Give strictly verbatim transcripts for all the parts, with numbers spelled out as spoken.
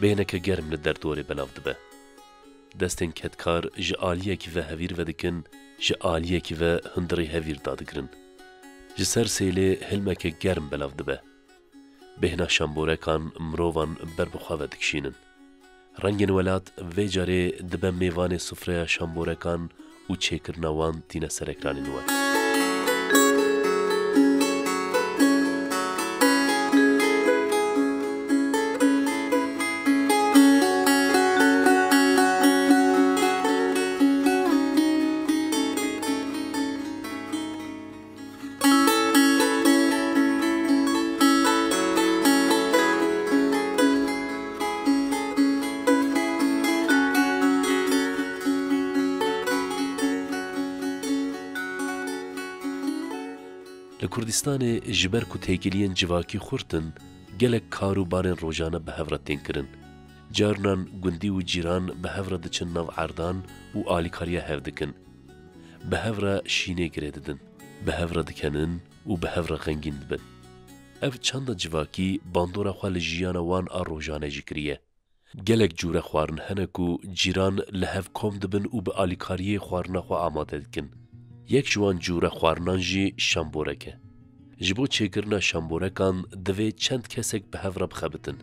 Bêhneke germ li derdorê belav dibe. Destên kedkar ji aliyekî ve hevîr vedikin, ji aliyekî ve hundirê hevîr dadigirin. Ji ser sêlê hilmeke germ belav dibe. Bêhna şamborekan mirovan ber bi xwe ve dikişînin. Rengên welat vê carê dibe mêvanê sufreya şamborekan û çêkirina wan tîne ser ekranên we. Li Kurdistanê ji ber ku têkiliyên civakî xurt in, gelek kar û barên rojane bi hev re tên kirin. Carinan gundî û cîran bi hev re diçin nav erdan û alîkariya hev dikin. Bi hev re şînê girê didin. Bi hev re dikenin û bi hev re xengîn dibin. Ev çanda civakî bandora xwe li jiyana wan a rojane jî kiriye. Gelek cûre xwarin hene ku cîran li hev kom dibin û bi alîkariyê xwarina xwe amade dikin. Yek ji wan cûre xwarinan jî şamborek e. Ji bo çêkirina şamborekan divê çend kesek bi hev re bixebitin.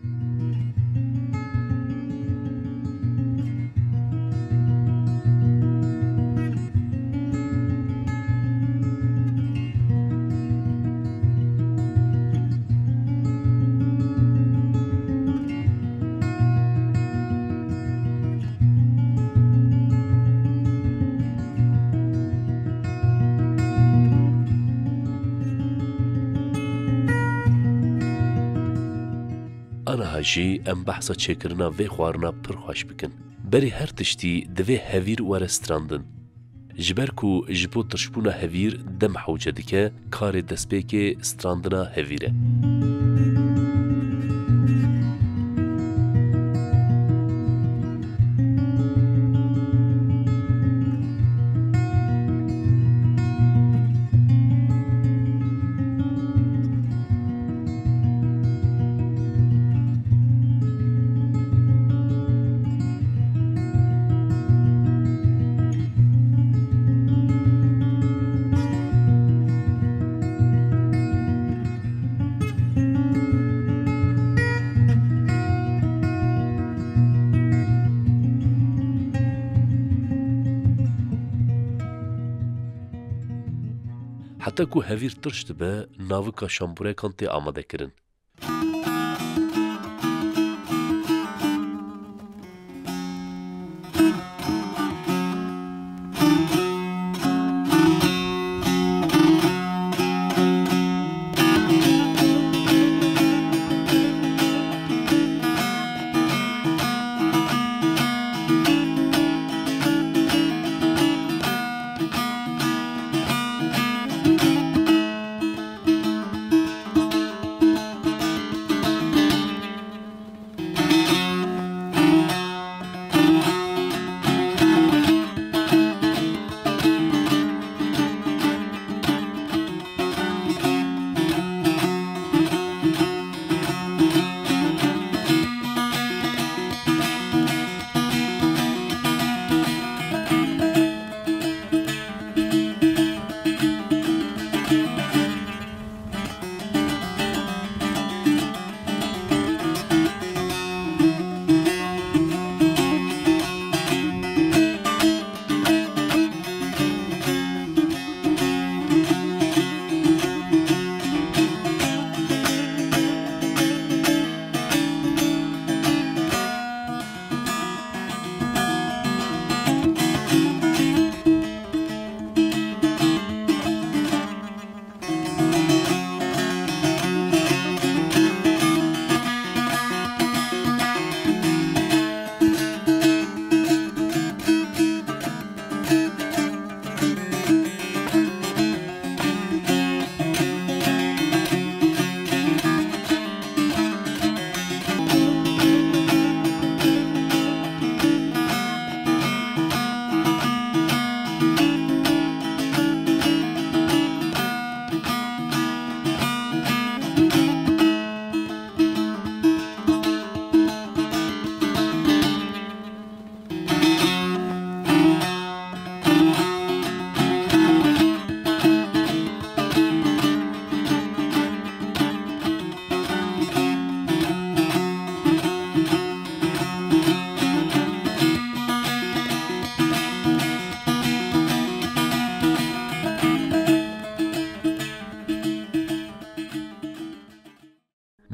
Aniha jî em behsa çêkirina vê xwarina pir xweş bikin. Berî her tiştî divê hevîr were strandin. Ji ber ku ji bo tirşbûna hevîr dem hewce dike, karê destpêkê strandina hevîr e. Heta ku hevîr tirş dibe, navika şamborekan tê amadekirin.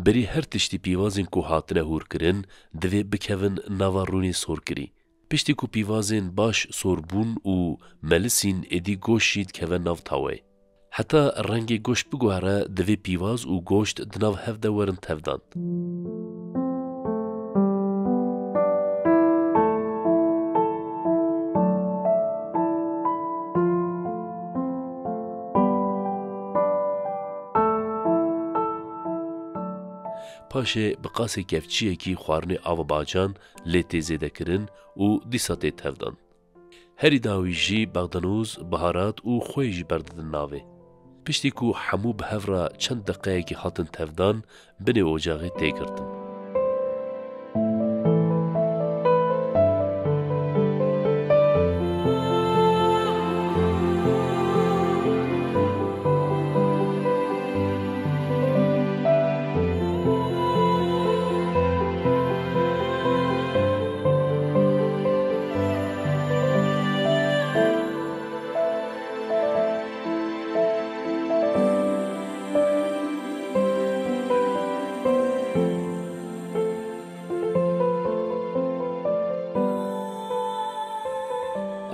Berî her tiştî pîvazên ku hatine hûrkirin, divê bikevin nava rûnê sorkirî. Piştî ku pîvazên baş sor bûn û melisîn, êdî goşt jî dikeve nav taweyê. Heta rengê goşt biguhere, divê pîvaz û goşt di nav hev de werin tevdan. Paşê bi qasê kevçiyekî xwarinê ava bacan lê tê zêdekirin û dîsa tê tevdan. Herî dawî jî bexdenûz, biharat û xwê jî berdidin navê. Piştî ku hemû bi hev re çend deqeyekî hatin tevdan, binê ocaxê tê girtin.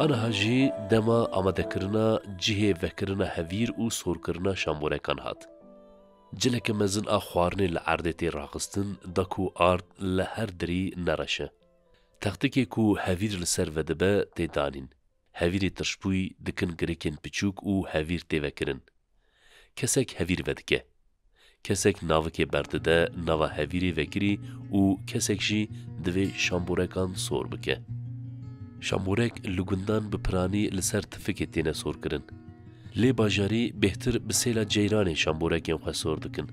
Aniha jî dema amadekirina cihê vekirina hevîr û sorkirina şamborekan hat. Cileke mezin a xwarinê li erdê tê raxistin, da ku ard li her dirî nereşe. Textikê ku hevîr li ser vedibe tê danîn. Hevîrê tirşbûyî dikin girikên piçûk û hevîr tê vekirin. Kesek hevîr vedike. Kesek navikê berdide nava hevîrê vekirî û kesek jî divê şamborekan sor bike. Şamborek li gundan bi piranî li ser tifikê têne sorkirin. Lê bajarî bêhtir bi sêla ceyranê şamborekên xwe sor dikin.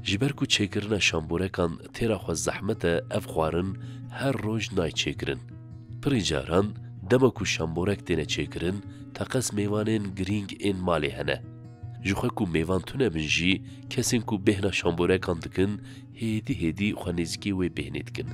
Ji ber ku çêkirina şamborekan têra xwe zehmet e, ev xwarin her roj nayê çêkirin. Pirî caran dema ku şamborek têne çêkirin, teqez mêvanên girîng ên malê hene. Ji xwe ku mêvan tune bin jî, kesên ku bêhna şamborekan dikin, hêdî hêdî xwe nêzîkî wê bêhnê dikin.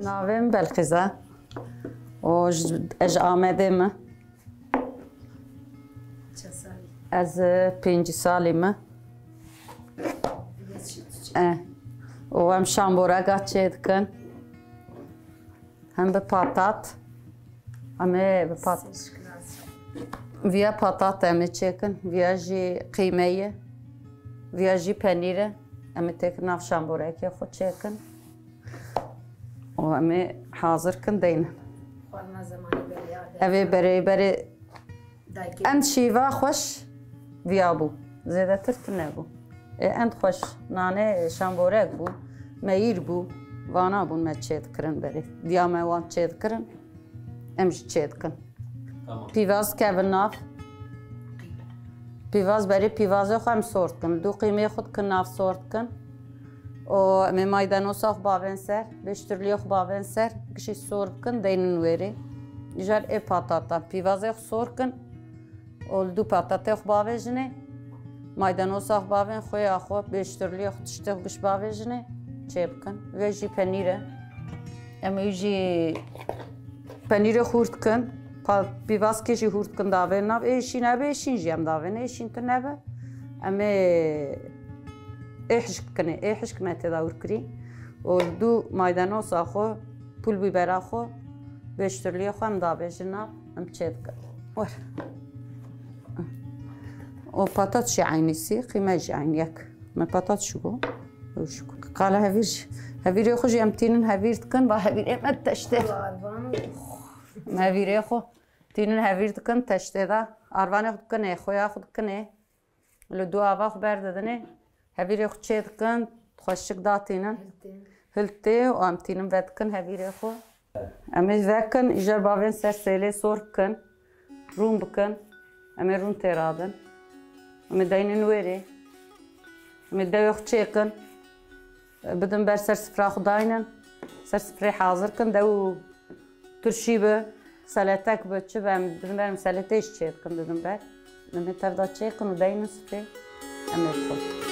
Navê min Belqîz e û ji, ez ji Amedê me. Çend salî? Ez, e, pêncî salî me. E, û em şamborega çê dikin. Hem bi patat. Em ê bi pat-, viya patat em ê çêkin. Viya jî qîme ye. Viya jî penîr e. Em ê têkin nav şamborekê xwe çêkin. Û em ê hazir kin deynin. Xwarina zemanî berê ya. Ev ê berê berê Dayikê. End şîva xweş viya bû. Zêdetir tune bû. Ê, end xweş nane şamborek bû. Meyîr bû. Vana bûn me çê dikirin berê. Diya me wan çê dikirin. Em jî çê dikin. Tamam. Pîvaz kevin nav. Pîvaz berê pîvazê xwe em sor dikin. Du qîmê xwe dikin nav sor dikin. Û em ê maydanosa xwe bavên ser, bêştirliyê xwe bavên ser, gişî sor bikin, deynin wêrê. Îcar ê patatan, pîvazê xwe sor kin û li dû patatê xwe bavêjinê, maydanosa xwe bavên, xwêya xwe, bêştirliyê xwe, tiştê xwe giş bavêjinê, çê bikin. Vê jî penîr e. Em ê jî penîrê hûr dikin, pa-, pîvaskê jî hûr dikin, davên nav. Ê şîn nebe, şîn jî em davên, ê şîn tu nebe. Em ê, ê hişk dikin, ê hişk me tê de hûr kirî. Û li dû maydenosa xwe, pul bîbera xwe, beştirliyê xwe em davêjin nav, em çê dikin. Wer. Û patat jî eynî sî, qîme jî eynî yek. Me patat şigo. Ew şigo. Qala hevîr jî. Hevîrê xwe jî em tînin hevîr dikin, va hevîrê me teştê. Arvan. Me hevîrê xwe tînin hevîr dikin teştê de. Arvanê xwe dikinê, xoya xwe dikinê. Li dû ava xwe berdidinê. Hevîrê xwe çê dikin, xweşik datînin. Hiltê. Hiltê û em tînin vedikin hevîrê xwe. Em ê vekin, îcar bavên ser sêlê sor bikin, rûn bikin. Em ê rûn tê radin. Em ê deynin wêrê. Em ê dewê xwe çêkin. Bidin ber ser sifra xwe daynin. Ser sifrê hazir kin, dew û turşî bi, seletek bi, çi bi, em bidin ber, em seletê jî çê dikin, didin ber. Em ê tev de çêkin û deynin sifrê. Em ê bixwin.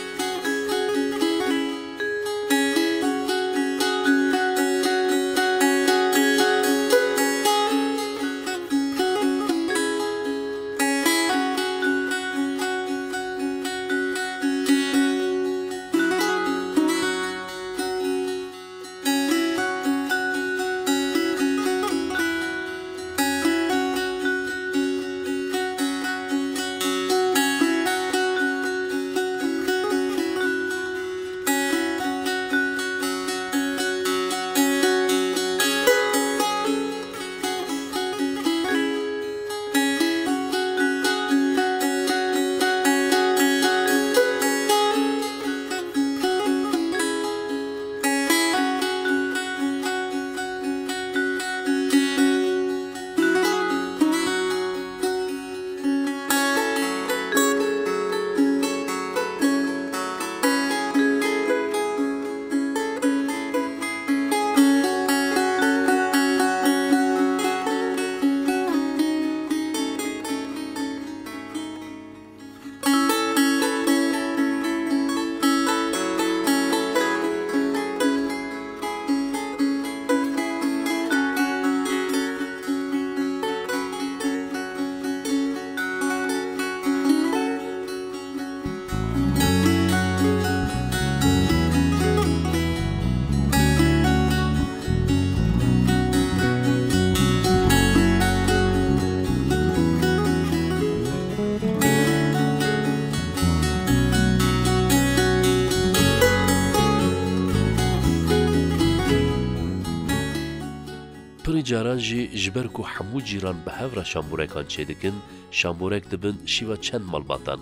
Pirî caran jî ji ber ku hemû cîran bi hev re şamborekan çêdikin, şamborek dibin şîva çend malbatan.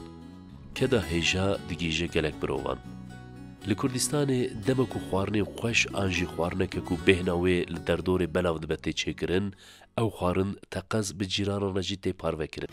Keda hêja digihîje gelek mirovan. Li Kurdistanê dema ku xwarinê xweş an jî xwarineke ku bêhna wê li derdorê belav dibe tê çêkirin, ew xwarin teqez bi cîranan re jî tê parvekirin.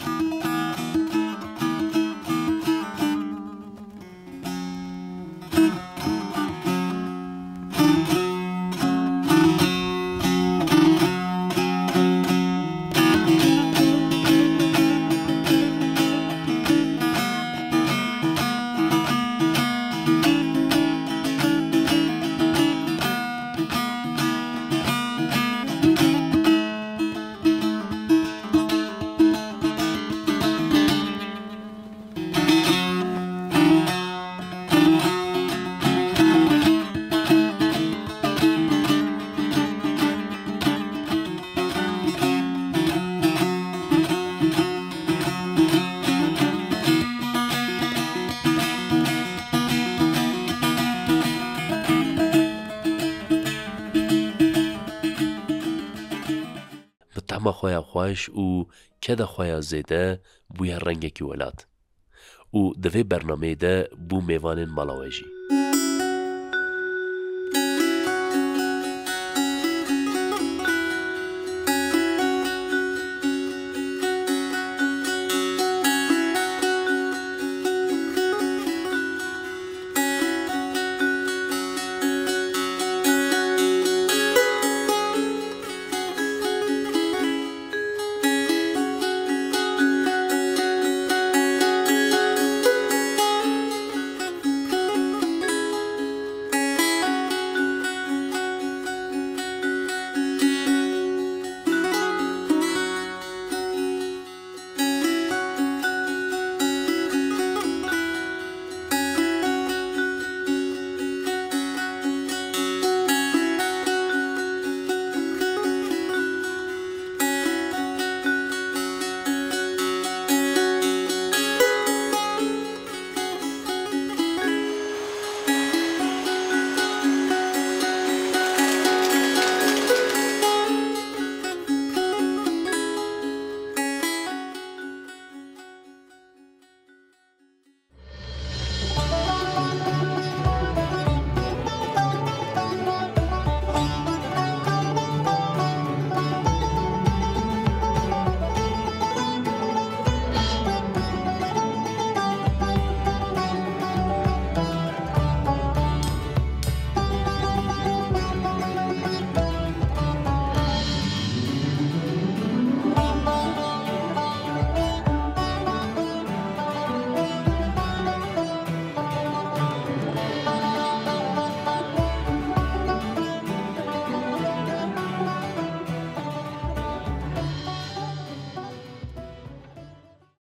Bi tehma xwe ya xweş û keda xwe ya zêde bûye rengekî welat. Û di vê bernameyê de bû mêvanên mala we jî.